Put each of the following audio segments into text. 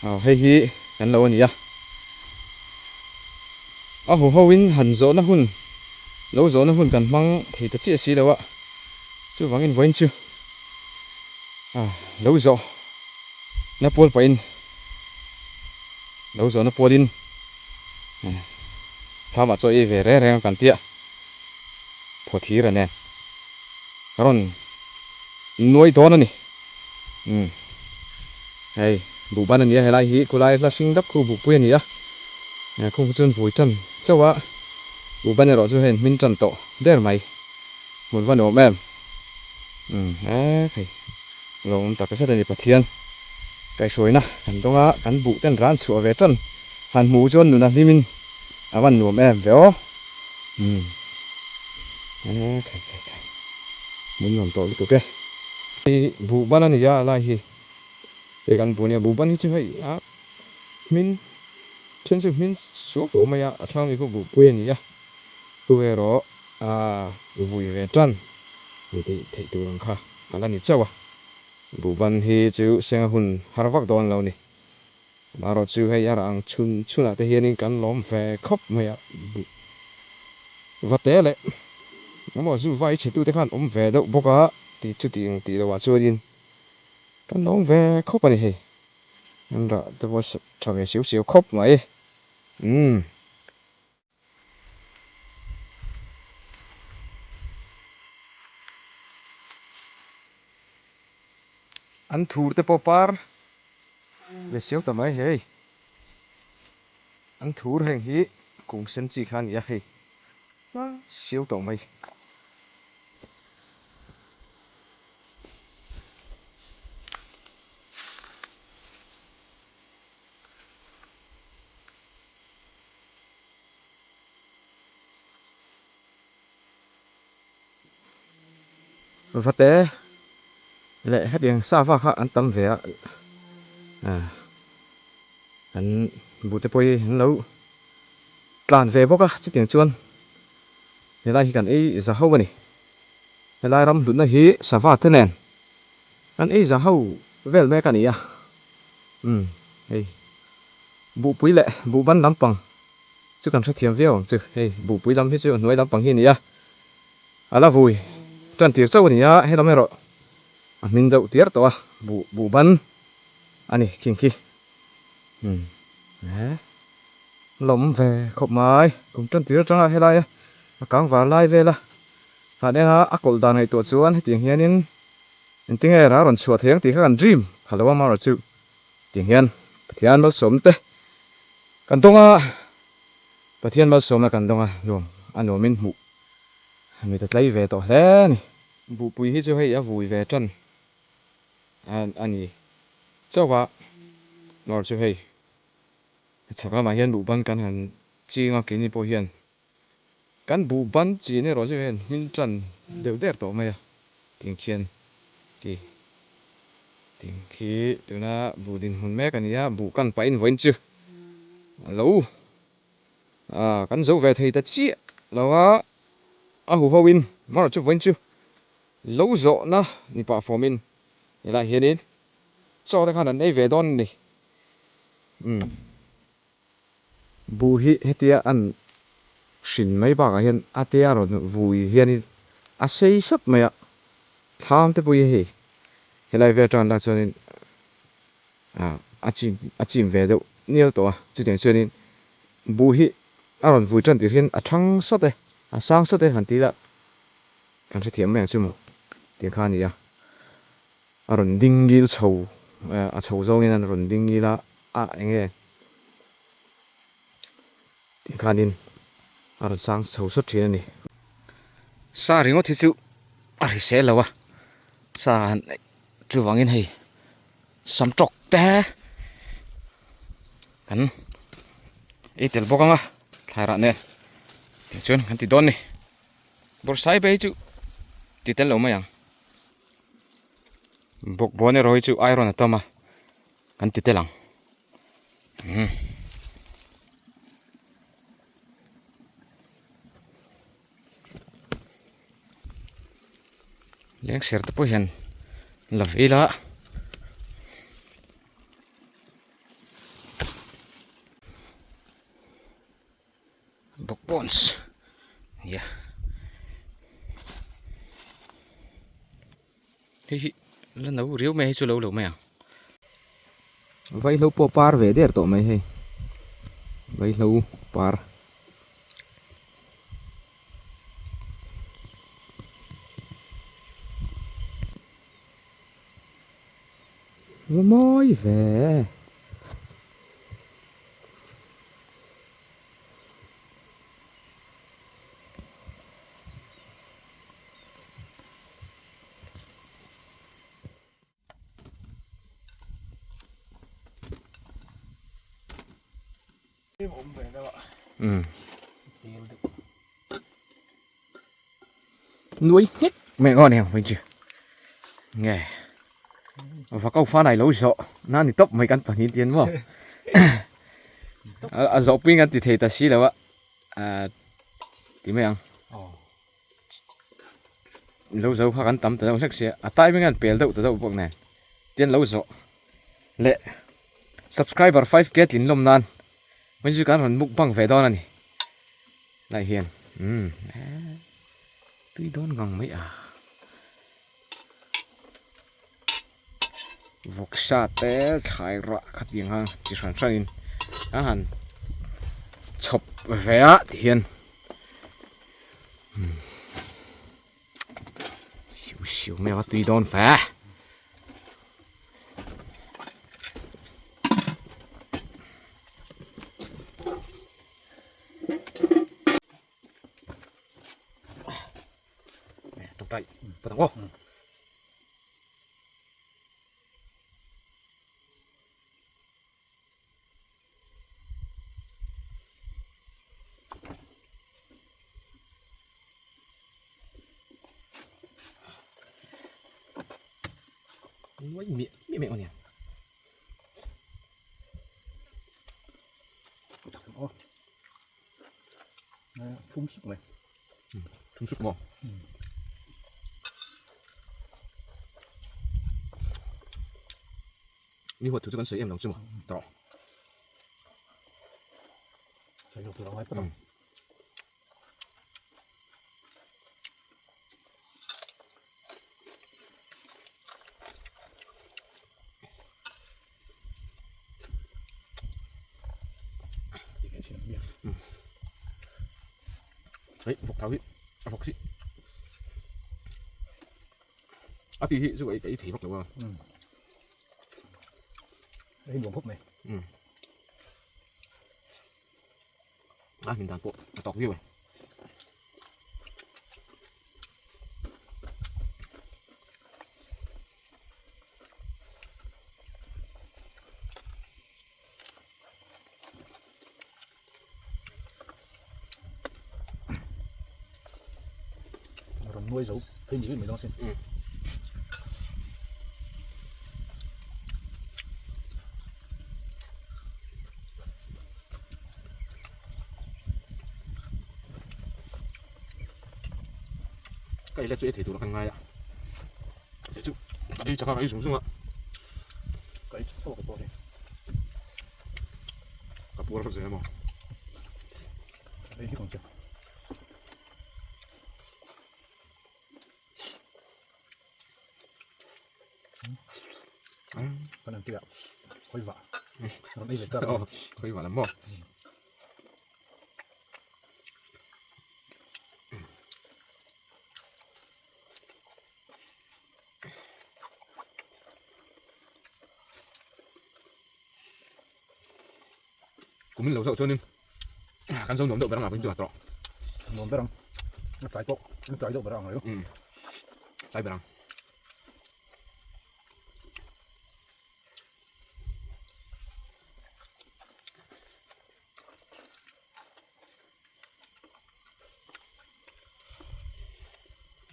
Aw hei hi kan lo a ni a. A hu ho in han zawhna hun lo zawhna hun kan hmang thei ta chiah si lo a, chuvangin vawiin chu lo zawh na pual pahin lo zawhna pualin thlamah chaw ei ve reng reng a kan tia phawthira nen ka rawn nuai dawn a ni. Umm hei buhban a ni a helai hi khulai hla hring dap khu buhpui a ni a khung chu chuan vui tan chauh a buhban erawh chu hei an hmin tan tawh der mai hmun va nuam em umm he hei lawmawm tak zet a ni Pathian kaihhruaina kan dawng a kan buh ten ran chhuah ve tan han hmuh chuan nun a hlim in a van nuam em ve aw umm he khai khai khai hmun nuam tawh lutuk e. Hei buhban a ni a lai hi hei kan buh nia buhban hi chu hei a hmin then chu hmin suak tawh mai a a thlang mi pawh buhpui a ni a chu erawh a vui ve tan ni tih theih tur ang kha a la ni chauh a buhban hi chu senga hun har vak dawn lo ni. Amaherawh chu hei a rah ang chhun chhunah te hianin kan lawm ve khawp mai a, buh va te leh emaw zu vai chhe tute khan awm ve deuh bawk a tih chu tih ang tih lohah chuanin kan lawm ve khawp a ni hei, an rah te pawh tha ve siau siau khawp mai umm. An thur te pawh par ve siau ta mai hei an thur heng hi kung sen chi kha a ni a hei siau tawh mai. Vate leh hetiang sava kha an tam ve a an buh te pawh hi an lo tlan ve bawk a chutiang chuan helai hi kan ei za ho a ni helai ram hlutna hi sava te nen kan ei za ho vel mek a ni a umm hei. Buhpui leh buhban lampang chu kan hrethiam viau ang chu. Hei buhpui lam hi chu a hnuai lampang hi a ni a, a la vui tan tir chauh a ni a, helam erawh a hmin deuh tiar tawh a, buh buhban a ni khing khi. Umm he lawm ve khawp mai, kum tan tir atanga helai a kang var lai vel a, han en a a kawlh dan ngaihtuah chuan hetiang hianin engtinge ral rawn chhuah thei ang tih kha kan dream kha lo a amaherawhchu chu. Ti hian Pathian malsawm te kan dawng a, Pathian malsawmna kan dawng a, nuam a nuamin hmuh mit a tlai ve tawh hle a ni. Buhpui hi chu hei a vui ve tan a ni chauh a, nawr chu hei chhak lamah hian buhban kan han ching a, keini pawh hian Kan buh ban chin erawh chu hian hmin tan deuh der tawh mai a, ting khian khi ting khi tuna buh dinhmun mek a ni a, buh kan pahin vawiin chu a lo ah kan zo ve thei ta chiah lo a, a huho in marawh chu vawiin chu lo zawhna ni pah fawmin helaiah hianin chaw te khan an ei ve dawn a ni umm. Buh hi hetia an hrin mai bakah hian a te a rawn vui hianin a sei sawt mai a, thlam te pawh hi hei helai vel atang lah chuanin ah a chim a chim ve deuh nial tawh a, chutiang chuanin buh hi a rawn vui tan tir hian a thang sawt e, a sang sawt e han ti ila kan hrethiam mai ang chu maw tih kha a ni a. A rawn ding ngil chho a chho zawngin an rawn ding ngil a, a eng nge tih khanin a rawn sang chho sawt thin a ni. Sa ringawt hi chu a hrisel lo a, sa han chuvangin hei sam tawk te kan ei tel bawk ang a thlai rah nen tichuan kan ti dawn a ni. Bawrhsaibe hi chu ti tel lo mai ang. Bawkbawn erawh hi chu iron a tam a kan ti tel ang umm. Lengser te pawh hian la ve ila. Ponds nia hei hi la no riau mai a hei chu lo lo mai ang. Vaihlo pawh par ve der tawh mai hei vaihlo par. Va mawi ve. Nuai nghek mai ang aw ni ang vawiin chu nge va ko fa nai lo zawh na ni tawp mai kan pahnih tian maw a zawh pui kan ti thei ta si lo a ti mai ang. Lo zo kha kan tam ta deuh hlek sia a timing a pel deuh ta deuh bawk nen tian lo zawh leh subscriber 5k tlin lawm nan hming chu kan rawn mukbang ve dawn a ni lai hian umm tui dawn ngang mai a vawksa te thlai rah khatiang a chi hran hran in a han chhawp ve a ti hian. Siu siu mai a tui dawn fe. Tawngtai patang aw. Nuai miah miah miah ania. Thum suk mai. Thum suk maw? Ni huat thu chu kan sawi em lo chu maw? Tawh. Sawi lo tur a ngai phawt ang. Hei vawk thau hi a vawk si a ti hi chu ka ei thei vak lo a. Ei nuam khawp mai. A hmin dan pawh a tawk viau e. Rawn nuai zo phei ni mai dawn sin. Ka ei let chu ei thei tur a kan ngai a. Kei chu ei chak a ka ei zung zung a. Ka ei chak tawk pawh hi. Ka puar vek zel emaw. Ei hi kawng che. Kan an tia khoi va. Ron ei ve chak. Khoi va lam maw. Kumin lo zauh chuanin kan zo nuam deuh ber ang a vawin chu a tawh. Nuam ber ang. A tlai pawh a tlai deuh ber ang lo. Tlai ber ang.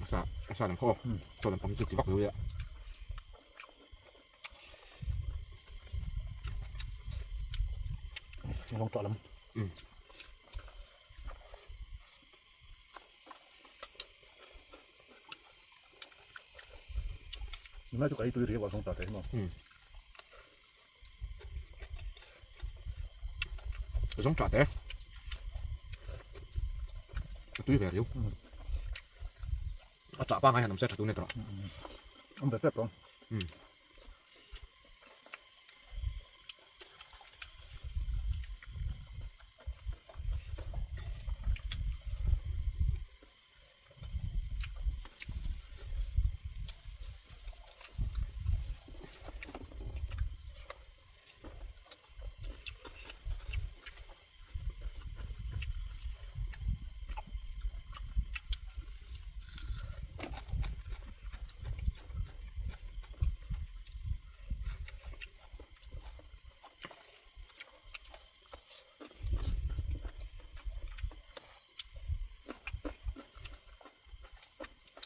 A sa a sa lam khaw chaw lampang hi chu ti vak lo e a. Rawng tawh lam. Ngai chu ka ei tui riau a zawng ta te hi maw. Zawng tah te. tui ve riau. A ṭah pangai han awm se ṭha tun e tawh. Awm ve tep tawh.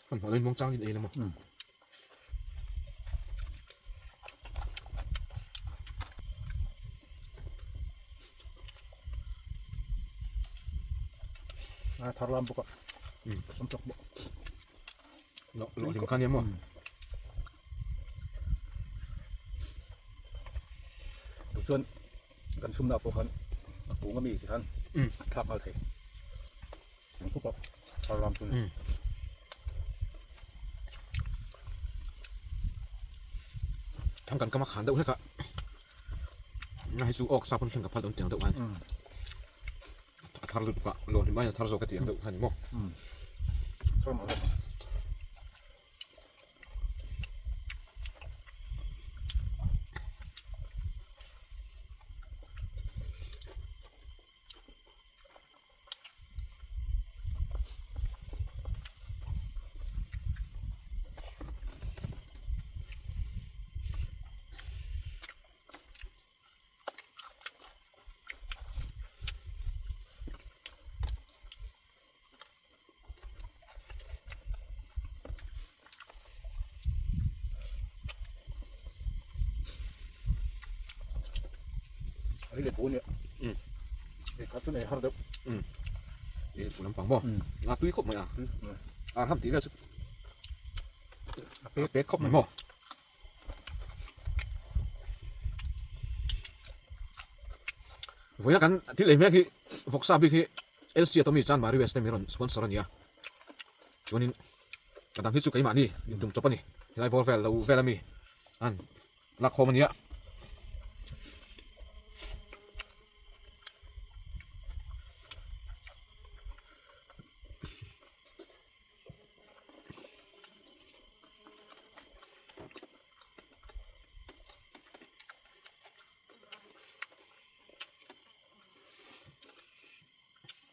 Kan hmuh dawn chang in ei la maw. A thar lam bawk a sam chawk bawk. Lo lo hlim kha nia maw. Tu chuan kan chhumna pawh khan a kung ami ti khan a thlak nghal thei. Ang khawp a thar lam chu ni. Thang kan kam a khan deuh hlek a. Na hi chu awk sa pawn thleng ka phal dawn tiang deuh khan. A thar lutuk a, lawm hlim aiin a thar zawk a ti ang deuh khan ni maw. Thar mah zawk. Hei le bu nia. Hei kha chu nei har deuh. Hei bu lampang maw? A tui khawp mai a. A ham tih vel chu a pek pek khawp mai maw? Vawiina kan thil ei hmek hi vawksa bik hi LC Atomy Chanmari West te min rawn sponsor a ni a. Chuanin ka dang hi chu keimahni intum chawp a ni. Helai bawr vel lo vel ami an Lakkhawm a nia.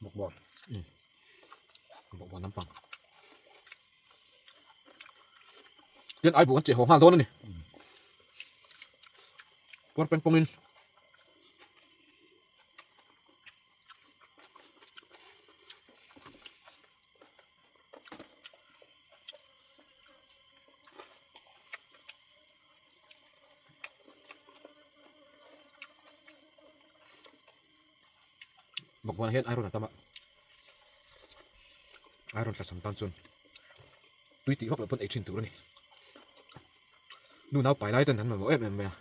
Bawkbawn. Bawkbawn lampang. Tin ai buh kan cheh haw nghal dawn a ni. Puar peng pawngin Bawkbawn hian iron a tam a, iron tla sam tan chuan tui tih vak loh pawn ei thin tur a ni. Nu nau pai lai ten an mamawh em em mai a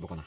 bawk a na.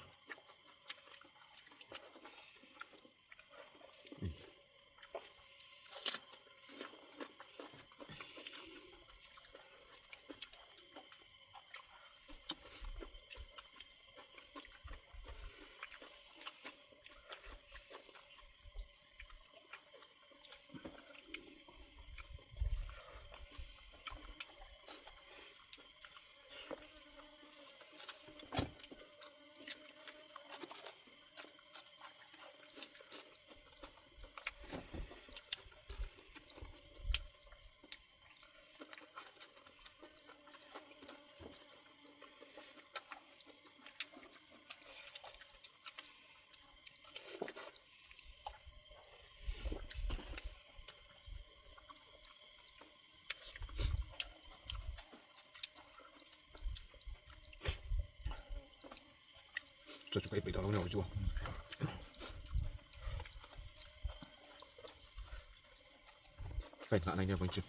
Chaw chu ka ei peih tawh lo ni awm chu. Ka inhnah na nia vawiin chu.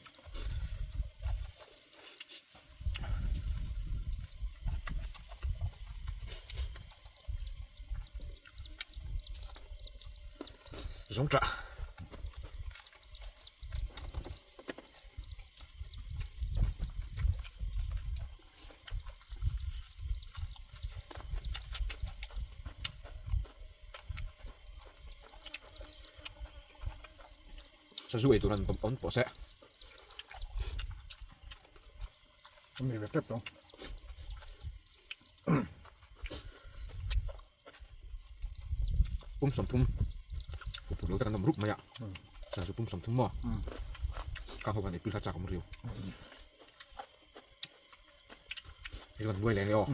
Zawng ṭah. Sazu ei tur an awm tawh se. Ami ve tep tawng. Pum 30 huphurh lo tak an awm rup mai a. Sazu pum 30 maw? Kang ho khan ei pui kha chak awm riu. Hei chuan buai leh nge aw.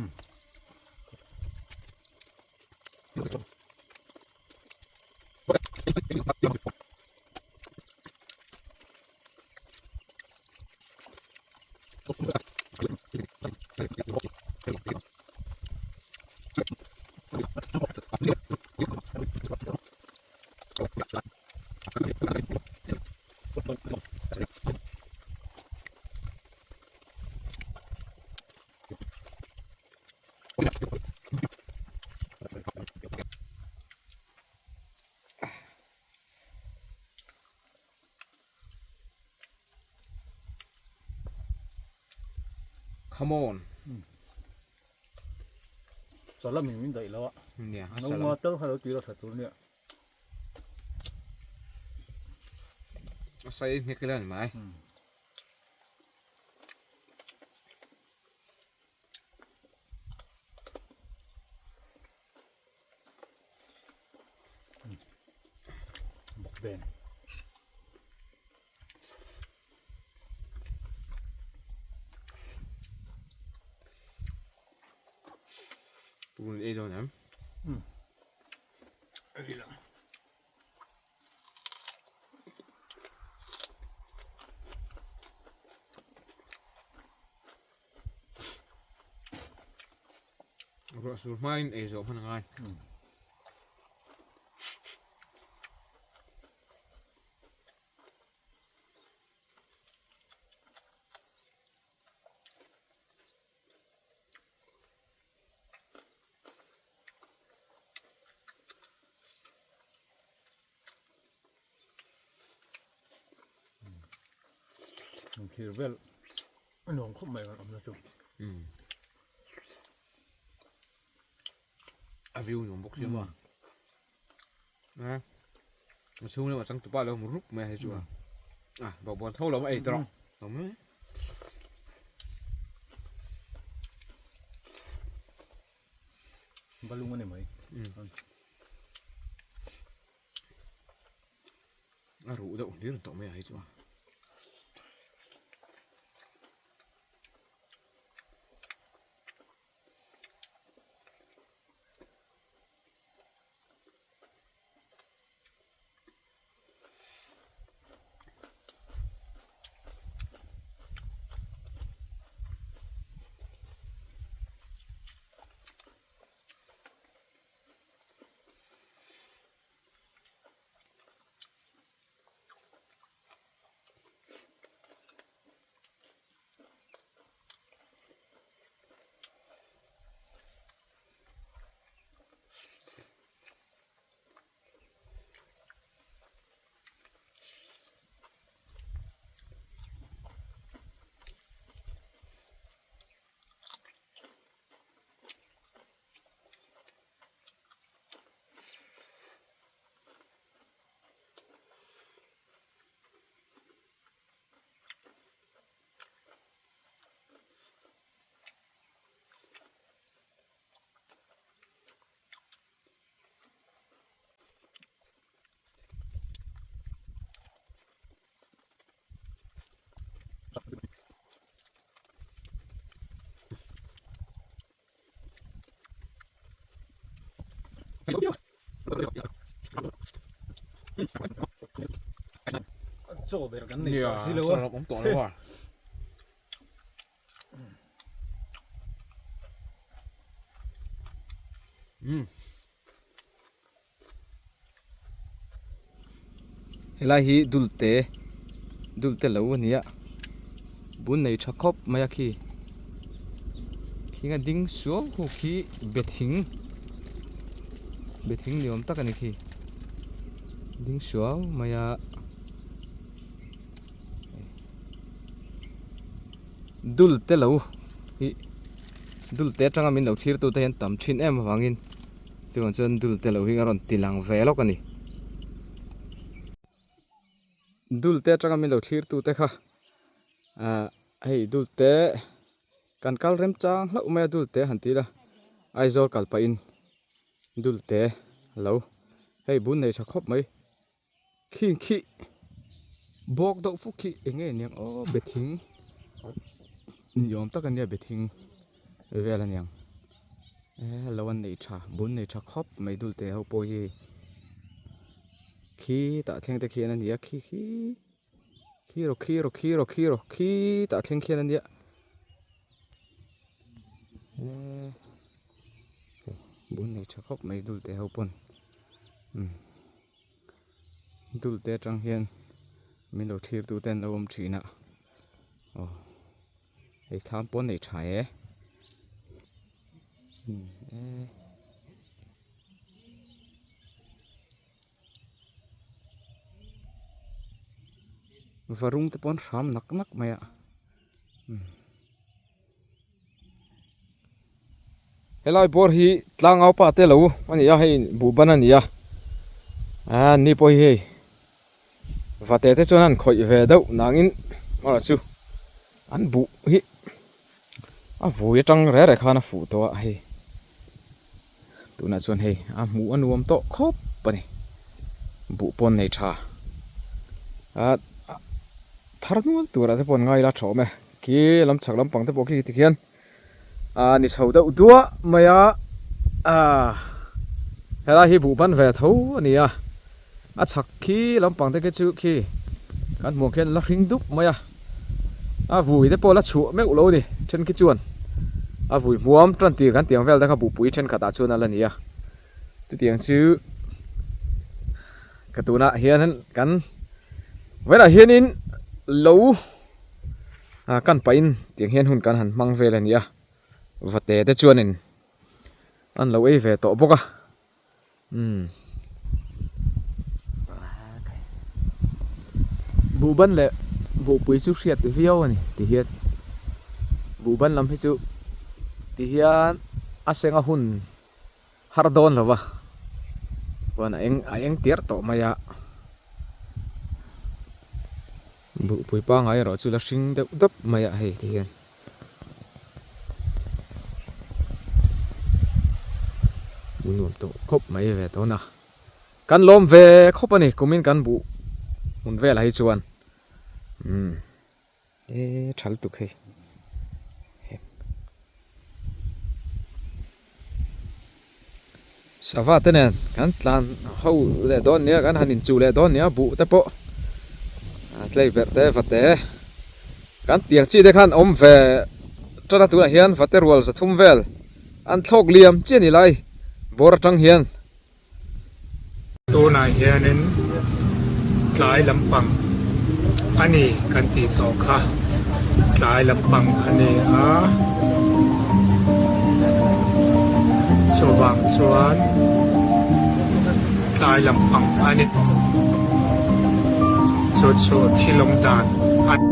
Come on. Salam in min daih lo a. Nia, a salam. Noma tal kha lo tira tha tur nia. A sai hmek ila ni mai. Bawkben. Tun ei dawn em? Um. Ei lang. Ruah sur hmain ei zawh hman a ngai. Thir vel a nuam khawp mai kan awmna chu. A view nuam bawk sia maw. A a chhung lamah changtu pa lo hmu rup mai a hei chu a. A bawkbawn tho lo ei tawh. Lo mai. Balung a ni mai. A ruh deuh hlir tawh mai a hei chu a. Chaw ber kan nei tawh si lo a. Chaw awm tawh lo a. Helai hi dulte dulte lo a ni a bun nei tha khawp mai a khi thing a ding suau hu khi be thing be thing ni awm tak a ni khi ding suau mai a. Dul te lo hi dul te atanga min lo thlir tu te hian tam thin em avangin chuvang chuan dul te lo hi a rawn ti lang ve lawk a ni. Dulte atanga min lo thlir tute kha ah hei Dulte kan kal rem chang hlauh mai a Dulte han ti ila Aizawl kal pahin Dulte lo hei bun nei tha khawp mai khing khi bawk deuh fuk khi eng nge niang aw be thing ni awm tak ania be thing vel aniang eh lo an nei tha bun nei tha khawp mai Dulte ho pawh hi. Khi tah thleng te khian a ni a khi khi khi rawh khi rawh khi rawh khi rawh khi tah thleng khian a nia eee bun nei tha khawp mai dul te ho pawn umm dul te atang hian min lo thlir tu te an lo awm thin a aw hei thlam pawh an nei tha e umm eee. Varung te pawh an hram nak nak mai a helai bawr hi tlangau pa te lo a ni a hei buhban a ni a ah ni pawh hi hei vate te chuan an khawih ve deuh nangin erawh chu an buh hi a vui atang reh reh khan a fuh tawh a hei. Tunah chuan hei a hmuh a nuam tawh khawp a ni. Buh pawn nei tha a thar nual turah te pawh an ngai ila tha awm e. Khi lam chhak lampang te pawh khi tikhian a ni chho deuh duah mai a, ah helai hi buh ban ve tho a ni a, a chhak khi lampang te khi chu khi kan hmuh ang khian la hring dup mai a. A vui te pawh la chhuah meuh lo a ni then khi chuan a vui hmuam tan tir kan tiang vel te kha buhpui thenkhat ah chuan a la ni a chutiang chu ka tunah hian kan velah hianin lo ah kan pahin tiang hian hun kan han hmang vel a ni a vate te chuanin an lo ei ve tawh bawk a. Umm. Buhban leh buhpui chu hriat viau a ni ti hian buhban lam hi chu ti hian a senga hun har dawn lo va chuan a eng a eng tiar tawh mai a buhpui pangngai erawh chu la hring deuh dap mai a hei ti hian. Hmu nuam tawh khawp mai ve tawh na. Kan lawm ve khawp a ni kumin kan buh hmun velah hi chuan umm e tha lutuk hei. Sava te nen kan tlan ho leh dawn nia kan han inchuh leh dawn nia buh te pawh a tlei berh te va te kan tiang chi te khan awm ve tan a tunah hian va te rual zathum vel an thlawk liam chiah a ni lai bawr atang hian. Tunah hianin tlai lampang a ni kan tih tawh kha tlai lampang a ni a chuvang chuan tlai lampang a ni chu chu thil awm dan a ni.